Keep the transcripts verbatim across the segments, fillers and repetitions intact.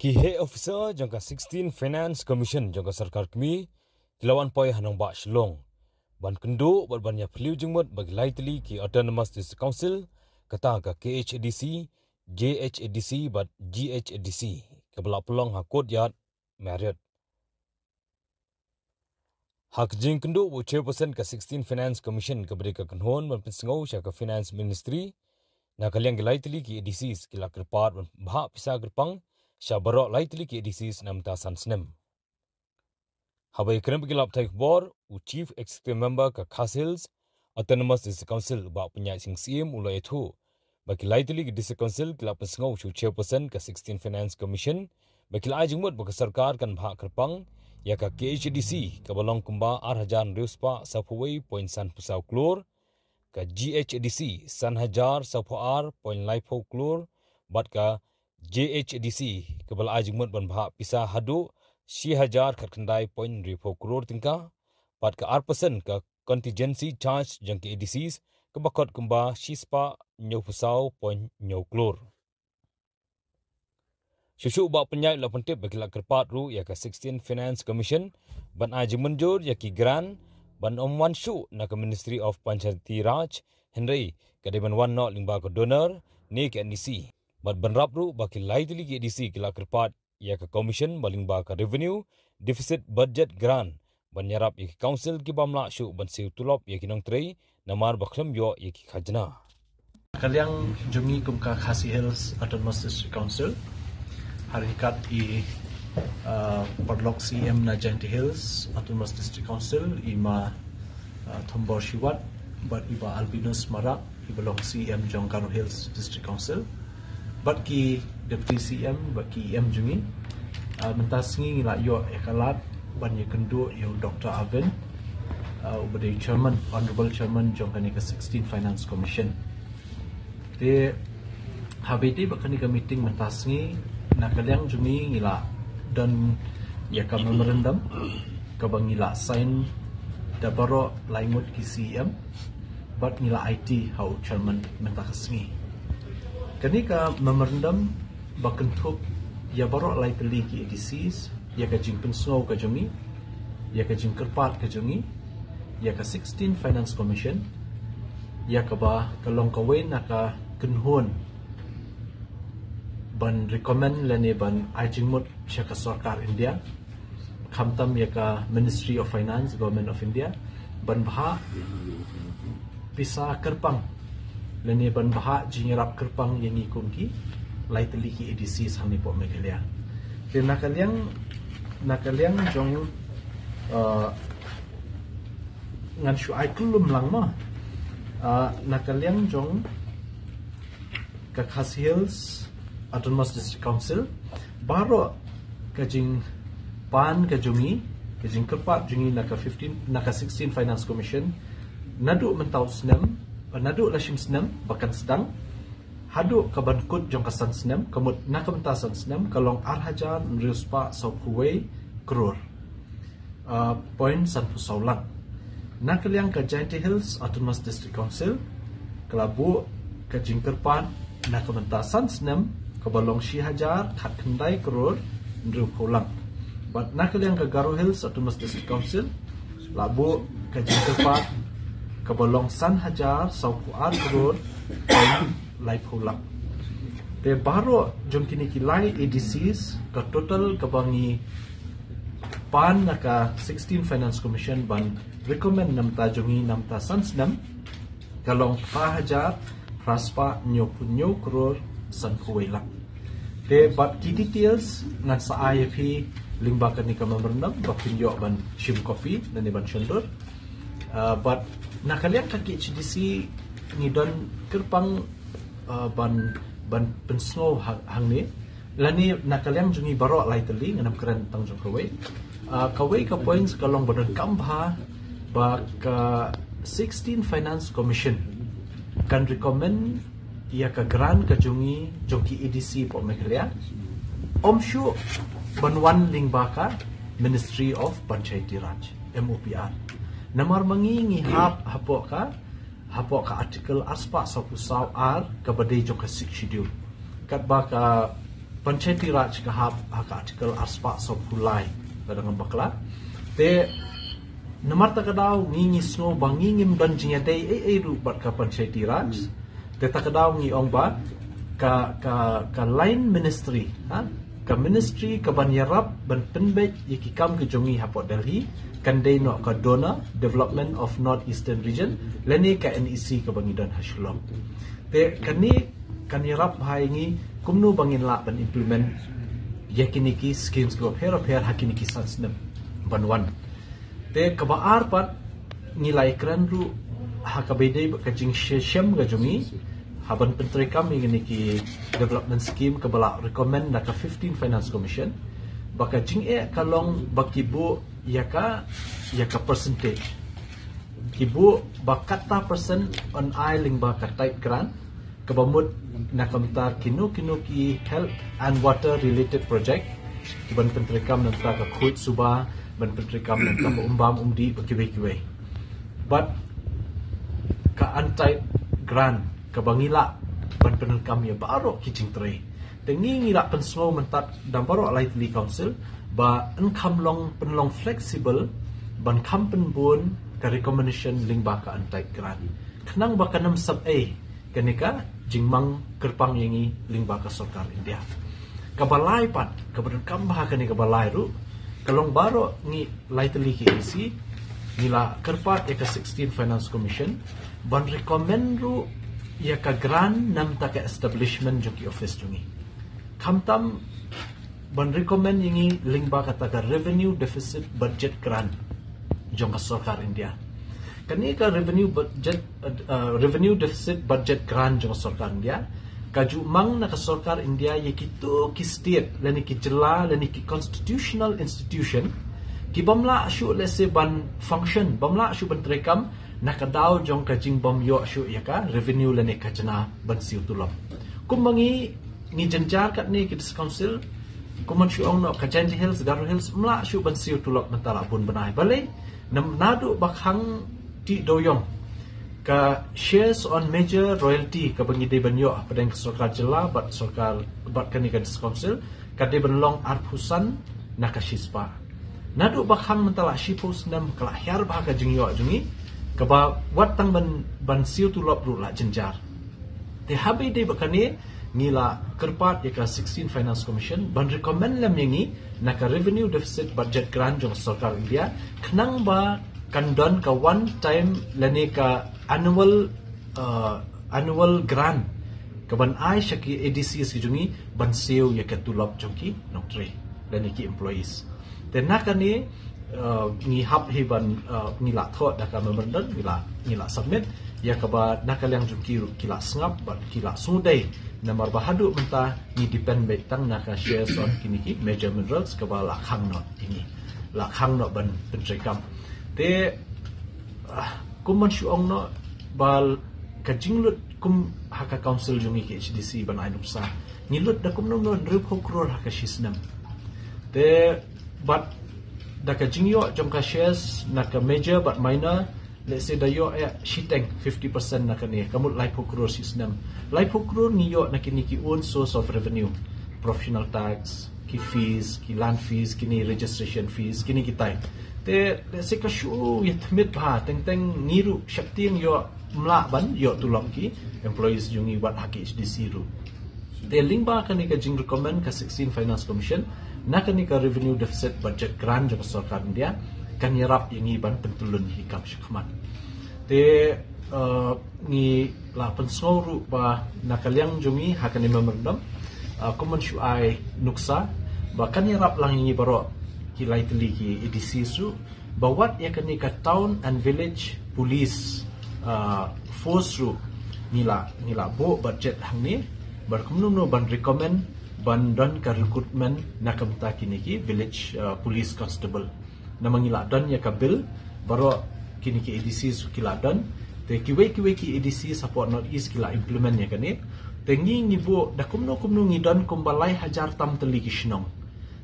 Ki heh officer jong ka sixteen Finance Commission jong ka Sorkar Kmie ki la wan poi ha nongbah Shillong ban kynduh bad ban ïa phylliew jingmut bad ki lai tylli ki Autonomous District Council, kata ka K H A D C, J H A D C bad G H A D C, kaba la pynlong ha Courtyard Marriott. Ha ka jingkynduh u Chairperson ka sixteen Finance Commission kaba dei ka kynhun ban pynsngew sha ka Finance Ministry, na ka liang ki lai tylli ki A D Cs ki la kyrpad ban bhah pisa kyrpang sha baroh lai tylli ki A D Cs na bynta san snem. Haba ïakren bad ki lad pathai khubor, u Chief Executive Member ka Khasi Hills Autonomous District Council, u Bah Pynïaid Sing Syiem, u la ïathuh ba ki lai tylli ki District Council ki la pynsngew sha u Chairperson ka sixteen Finance Commission ba ki la ai jingmut ba ka sorkar kan bhah kyrpang ïa ka K H A D C kaba long kumba ar hajar hynriew spah sawphew wei point san phew saw klur, ka G H A D C san hajar sawphew ar point laiphew klur, bad ka J H A D C kaba la ai jingmut ban bhah pisa haduh shi hajar khatkhyndai point hynriewphew klur tyngka, bad ka ar percent ka contingency charge jong ki A D Cs kaba khot kumba shi spah hynñiewphew saw point hynñiew klur. Shuh shuh u Bah Pynïaid u la pyntip ba ki la kyrpad ruh ïa ka sixteen Finance Commission ban ai jingmynjur ïa ki grant ban ym wan shuh na ka Ministry of Panchayati Raj, hynrei ka dei ban wan noh lyngba ka DoNER ne ka N E C. Bad bynrap ruh ba ki lai tylli ki A D C ki la kyrpad ïa ka Commission ba lyngba ka Revenue Deficit Budget Grant ban ïarap ïa ki Council ki bym lah shuh ban siew tulop ïa ki nongtrei namar ba khlem ïoh ïa ki khajna. Ka liang jong ngi kum ka Khasi Hills Autonomous District Council, ha ryngkat i, uh, paralok C E M na Jaintia Hills Autonomous District Council, i Ma, uh, Thombor Shiwat bad i Bah Albinus Marak, iba long C E M jong Garo Hills District Council, bad ki Deputy C E M bad ki E M jong ngi, uh, mynta sngi ngi la ïoh ïa ka lad ban ïakynduh ïa u Doctor Arvind, uh, uba dei Chairman, Honourable Chairman jong kane ka sixteen Finance Commission. Te haba ïadei bad kane ka meeting mynta sngi, na ka liang jong ngi ngi la don ïa ka memorandum kaba ngi la sign da baroh lai ngut ki C E M bad ngi la aiti ha u Chairman mynta ka sngi. Kane ka memorandum ba kynthup ïa baroh lai tylli ki A D Cs ïa ka jingpynsngew ka jong ngi, ïa ka jingkyrpad ka jong ngi ïa ka sixteen Finance Commission, ïa kaba ka long kawei na ka kynhun ban recommend lane ban ai jingmut sha ka sorkar India, khamtam ïa ka Ministry of Finance, Government of India, ban bhah pisa kyrpang lane ban bhah jingïarap kyrpang ïa ngi kum ki lai tylli ki A D Cs hangne hapoh Meghalaya. Te na ka liang, na ka liang jong, uh, ngan shu ai kyllum lang mo. Uh, na ka liang jong ka Khasi Hills Autonomous District Council, baroh ka jingpan ka jong ngi, ka jingkyrpad jong ngi na ka fifteen, na ka sixteen Finance Commission, naduh mynta u snem, naduh lashim snem ba kan sdang, haduh ka ban kut jong ka san snem, ka mut na ka bynta san snem ka long ar hajar hynriew spah sawphew wei klur, uh, point sanphew saw lak. Na ka liang ka Jaintia Hills Autonomous District Council, ka la buh ka jingkyrpad na ka bynta san snem kaba long shi hajar khatkhyndai klur hynriewphew lak. Bad na ka liang ka Garo Hills Autonomous District Council, la buh ka jingkyrpad kaba long san hajar sawphew ar klur point laiphew lak. Te baroh jong kine ki lai A D Cs, ka total kaba ngi pan na ka sixteen Finance Commission ban recommend na ka bynta jong ngi na ka bynta san snem, ka long phra hajar phra spah hynñiewphew hynñiew klur sanphew wei lak. Te bad ki details ngan sa ai ïa phi lyngba kane ka memorandum ba phin ïoh ban shim copy lane ban shon dur. Uh, bad na ka liang ka K H A D C ngi don kyrpang, uh, ban, ban pynsngew ha-, hangne. Lane na ka liang jong ngi baroh lai tylli, ngan ym kren tang jong kawei. Uh, kawei ka points ka long ba donkam bha ba ka sixteen Finance Commission kan recommend ïa ka grant ka jong ngi jong ki A D C hapoh Meghalaya, ym shuh ban wan lyngba ka Ministry of Panchayati Raj, M O P R. Namar ma ngi ngi hap hapoh ka, hapoh ka Article ar spah sawphew saw ar kaba dei jong ka Sixth Schedule. Katba ka Panchayati Raj ka hap ha ka Article arspah sawphew lai, lada ngam bakla. Te namar kata ka daw ngi ngi sngew ba ngi ngim don jingïadei ei ei ruh bad ka Panchayati Raj. Te kata ka daw ngi ong ba ka ka ka line ministry, ha, ka ministry kaban ïarap ban pynbeit ïa ki kam ki jong ngi hapoh Delhi kan dei noh ka DONER, Development of North Eastern Region, lane ka NEC kaba ngi don ha Shillong. Te kane kan ïarap bha ïa ngi kumno ba ngin lah ban implement ïa kine ki schemes kiba pher pher ha kine ki san snem ban wan. Te kaba ar pat, ngi la ïakren ruh ha kaba ïadei bad ka jingshem ka jong ngi ha ban pyntreikam ïa kine ki development scheme kaba la recommend da ka fifteenth Finance Commission, ba ka jingeh ka long ba ki buh ïa ka ïa ka percentage. Ki buh ba kata percent yn ai lyngba ka tied grant, kaba mut na ka bynta kino kino ki health and water related project, kiban pyntreikam na ka bynta ka khuid suba, ban pyntreikam na ka bynta ka um bam um dih bad kiwei kiwei. Bad ka untied grant kaba ngi lah ban pyndonkam ïa baroh ki jingtrei. Te ngi ngi la pynsngew mynta da baroh lai tylli council ba yn kham long pynlong flexible ban kham pynbun ka recommendation lyngba ka untied grant, khnang ba kan ym sap ei kane ka jingmang kyrpang ïa ngi lyngba ka sorkar India. Kaba lai pat, kaba donkam bha ha kane kaba lai ruh, ka long baroh ngi lai tylli ki ADC ngi la kyrpad ïa ka sixteenth Finance Commission ban recommend ruh ïa ka grant na ka bynta ka establishment jong ki office jong ngi. Khamtam ban recommend ïa ngi lyngba kata ka revenue deficit budget grant jong ka sorkar India. Kane ka revenue budget, uh, revenue deficit budget grant jong ka sorkar India ka ju mang na ka sorkar India ïa kito ki state lane ki jylla lane ki constitutional institution kibym lah shuh lehse ban function, bym lah shuh ban treikam na ka daw jong ka jingbym ïoh shuh ïa ka revenue lane ka khajna ban siew tulop. Kumba ngi ngi jynjar katne ki District Council, kum ban shu ong noh ka Jaintia Hills, Garo Hills, ym lah shuh ban siew tulop mynta la bun bnai. Balei? Naduh ba khang Tiew Dewiong, ka shares on major royalty kaba ngi dei ban ïoh hapdeng ka sorkar jylla bad sorkar bad kane ka District Council ka dei ban long arphew san na ka shispah. Naduh ba khang mynta la shiphew snem ka la hiar bha ka jingïoh jong ngi, kaba wat tang ban ban siew tulop ruh la jynjar. Te haba ïadei bad kane ngi la kyrpad ïa ka sixteenth Finance Commission ban recommend lem ïa ngi na ka revenue deficit budget grant jong ka sorkar India, khnang ba kan don ka one time lane ka annual, uh, annual grant kaban ai sha ki ADCs ki jong ngi ban siew ïa ka tulop jong ki nongtrei lane ki employees. Te na kane, uh, ngi hap hi ban, uh, ngi la thoh da ka memorandum, ngi la ngi la submit ïa kaba na ka liang jong ki ruh ki la sngap bad ki la sngewdei. Namar ba haduh mynta ngi depend beit tang na ka shares on kine ki major minerals kaba la khang noh ïa ngi, la khang noh ban pyntreikam. Te, ah, kum ban shu ong noh ba ka jinglut kum ha ka council jong ngi ka KHADC ban ai nuksa, ngi lut da kumno kumno hynriewphew klur ha ka shisnem. Te bad da ka jingïoh jong ka shares na ka major bad minor, let's say da ïoh ïa shiteng fifty percent na kane, ka mut laiphew klur shisnem. Laiphew klur ngi ïoh na kine ki own source of revenue, professional tax, ki fees, ki land fees, kine registration fees, kine kitai. Te let's say ka shu ïa tymmen bha, teng teng ngi ruh sheptieng ïoh, ym lah ban ïoh tulop ki employees jong ngi wat ha ka KHADC ruh. Te lyngba kane ka jingrecommend ka sixteenth Finance Commission na kane ka revenue deficit budget grant jong ka sorkar India kan ïarap ïa ngi ban pyntylun ïa ki kam shakhmat. Te, uh, ngi la pynsngew ruh ba na ka liang jong ngi ha kane memorandum, uh, kum ban shu ai nuksa ba kan ïarap lang ïa ngi baroh ki lai tylli ki ADCs ruh, ba wat ïa kane ka town and village police, uh, force ruh ngi la ngi la buh budget hangne, bad kumno kumno ban recommend ban don ka recruitment na ka bynta kine ki village, uh, police constable. Namar ngi la don ïa ka bill, baroh kine ki ADCs ki la don. Te kiwei kiwei ki ADCs hapoh North East ki la implement ïa kane. Te ngi ngi buh da kumno kumno ngi don kumba lai hajar tam tylli ki shnong.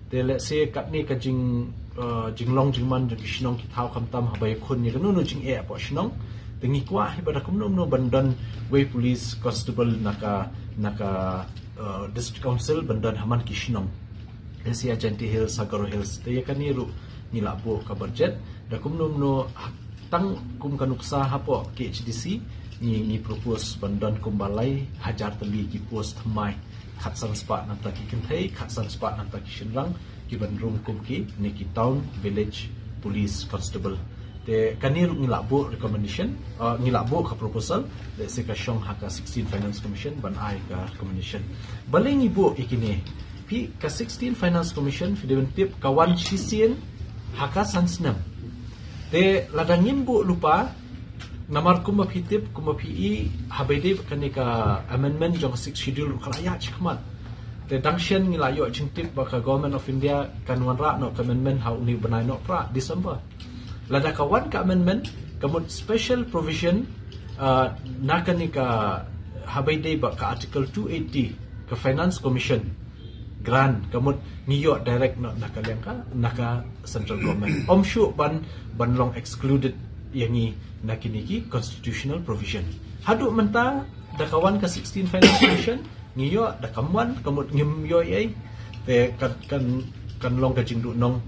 Te let's say katne ka jing, uh, jinglong jingman jong ki shnong ki thaw khamtam haba ïakhun ïa kano kano jingeh hapoh shnong. Te ngi kwah hi ba da kumno kumno ban don wei police constable na ka na ka uh, District Council ban don ha man ki shnong. Lehse ha Jaintia Hills, ha Garo Hills. Te ïa kane ruh ngi la buh ka budget. Da kumno kumno tang kum ka nuksa hapoh K H D C ngi, ngi propose ban don kumba lai hajar tylli ki post thymmai. Khatsan spah namar ki kynthei, khatsan spah namar ki shynrang, ki ban rung kum ki ne ki town, village, police, constable. Te kane ruh ngi la buh recommendation, uh, ngi la buh ka proposal, lehse ka shong ha ka sixteen Finance Commission ban ai ka recommendation. Balei ngi buh ïa kine? Phi, ka sixteen Finance Commission, phi dei ban tip ka wan shisien ha ka san snem. Te lada ngim buh lypa, namar kumba phi tip, kumba phi i, haba ïadei bad kane ka amendment jong ka Sixth Schedule ka la ïaid shakhmat. Te dang shen ngi la ïoh jingtip ba ka Government of India kan wanrah noh ka amendment ha une u bnai Nohprah, December. Lada ka wan ka amendment, ka mut special provision, uh, na kane ka, haba ïadei bad ka Article two eighty, ka Finance Commission grant, ka mut ngi ïoh direct noh na ka liang ka, na ka central government. Ym shuh ban, ban long excluded ïa ngi na kine ki constitutional provision. Haduh mynta, da ka wan ka sixteen Finance Commission, ngi ïoh, da kam wan, ka mut ngim ïoh ei. Te kan, kan, kan long ka jingduhnong,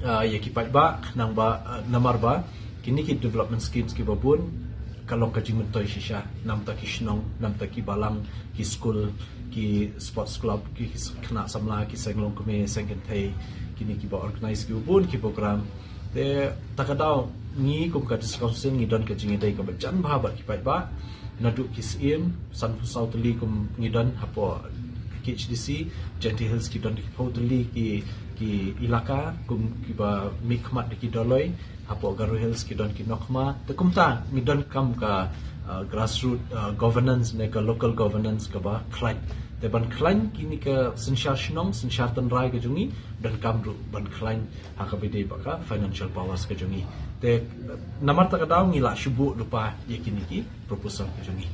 uh, ïa ki paidbah, khnang ba, uh, namar ba kine ki development schemes kiba bun ka long ka jingmyntoi shisha, namar ki shnong, namar ki balang, ki skul, ki sports club, ki, ki khynnah samla, ki seng longkmie, seng kynthei, kine kiba organize kiba bun ki program. Te ta ka daw ngi kum ka District Council ngi don ka jingïadei kaba jan bha bad ki paidbah. Naduh ki syiem, sanphew saw tylli kum ngi don hapoh K H D C, Jaintia Hills ki don ki phew tylli ki, ki ilaka kum kiba mihkhmat da ki dolloi, hapoh Garo Hills ki don ki nohkhma. Te kumta ngi donkam ka, uh, grassroot, uh, governance ne ka local governance kaba khlaiñ. Te ban khlaiñ kine ka synshar shnong, synshar tynrai ka jong ngi, donkam ruh ban khlaiñ ha kaba ïadei bad ka financial powers ka jong ngi. Te, uh, namar ta ka daw ngi la shu buh lypa ïa kine ki proposal ka jong ngi.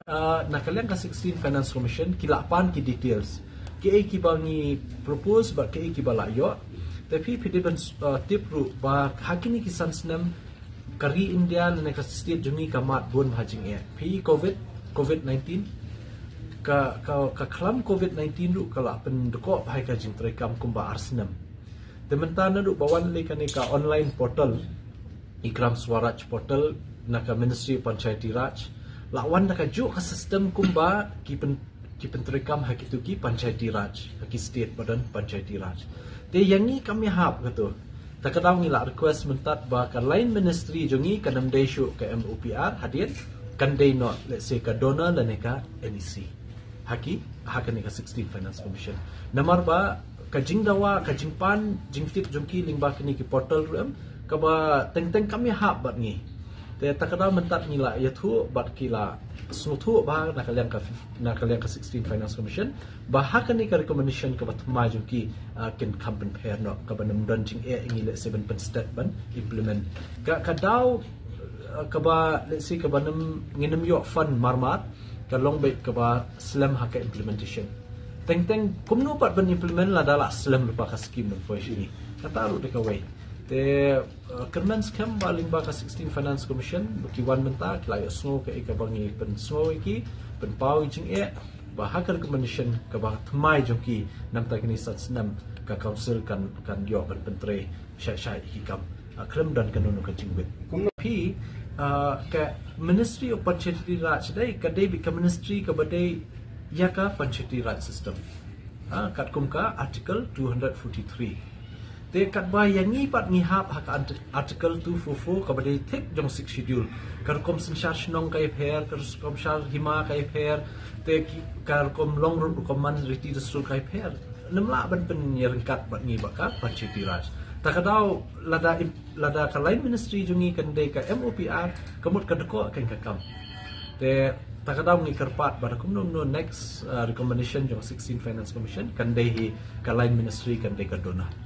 Uh, na ka liang ka sixteen Finance Commission ki la pan ki details. Kiei kiba ngi propose bad kiei kiba la ïoh. Te phi, phi dei ban, uh, tip ruh ba ha kine ki san snem ka ri India lane ka state jong ngi ka mad bun ha jingeh. Phi covid, covid nineteen, ka, ka, ka khlam covid nineteen ruh ka la pyndkoh bha ïa ka jingtrei kam kumba ar snem. Te mynta naduh ba wan lei kane ka online portal, i Gram Swaraj portal na ka Ministry of Panchayati Raj, la wan da kajuh ka system kumba ki pyn, ki pyntrei kam ha kito ki Panchayati Raj, ha ki state ba don Panchayati Raj. Te ïa ngi kam ïahap kato. Ta ka daw ngi la request mynta ba ka line ministry jong ngi kan ym dei shuh ka M O P R hadien, kan dei noh, let's say, ka DoNER lane ka N E C. Ha ki, ha kane ka sixteen Finance Commission. Namar ba ka jingdawa, ka jingpan jingtip jong ki lyngba kine ki portal ruh em, kaba teng teng kam ïahap bad ngi. Te ta ka daw mynta ngi la ïathuh bad ki la sngewthuh bha na ka liang ka fif, na ka liang ka sixteen Finance Commission, ba ha kane ka recommendation kaba thymmai jong ki, ah, kin kham pynpher noh, kaba nym don jingeh ïa ngi, let's say, ban pynstet ban implement. Ka, ka daw, ah, kaba, let's say, kaba nym, ngin nym ïoh fund marmar, ka long beit kaba slem ha ka implementation. Teng teng kumno pat ban implement lada la slem lypa ka scheme ban poi sha ngi. Kata ruh dei kawei. Te, uh, kyrmen skhem ba lyngba ka sixteen Finance Commission ba ki wan mynta ki la ïohsngew kaei kaba ngi pynsngew ïa ki, pynpaw ïa ki jingeh, ba ha ka recommendation kaba thymmai jong ki, namar kine san snem ka council kan, kan ïoh ban pyntrei shai shai ïa ki kam. Ah, khlem don kano kano ka jingwit. Kumno phi, ah, ka Ministry of Panchayati Raj dei, ka dei beit ka ministry kaba dei ïa ka Panchayati Raj system. Ah, katkum ka Article two hundred forty-three. Te katba ïa ngi pat ngi hap ha ka ant-, Article two four four kaba dei thik jong Sixth Schedule. Ka rukom synshar shnong ka ïapher, ka rukom synshar hima ka ïapher, te ki, ka rukom long ruh, rukom man riti dustur ka ïapher. Nym lah ban pynïaryngkat bad ngi bad ka Panchayati Raj. Ta ka daw lada im-, lada ka line ministry jong ngi kan dei ka M O P R, ka mut ka dkoh kein ka kam. Te ta ka daw ngi kyrpad ba da kumno kumno next, uh, recommendation jong sixteen Finance Commission kan dei hi ka line ministry kan dei ka DoNER.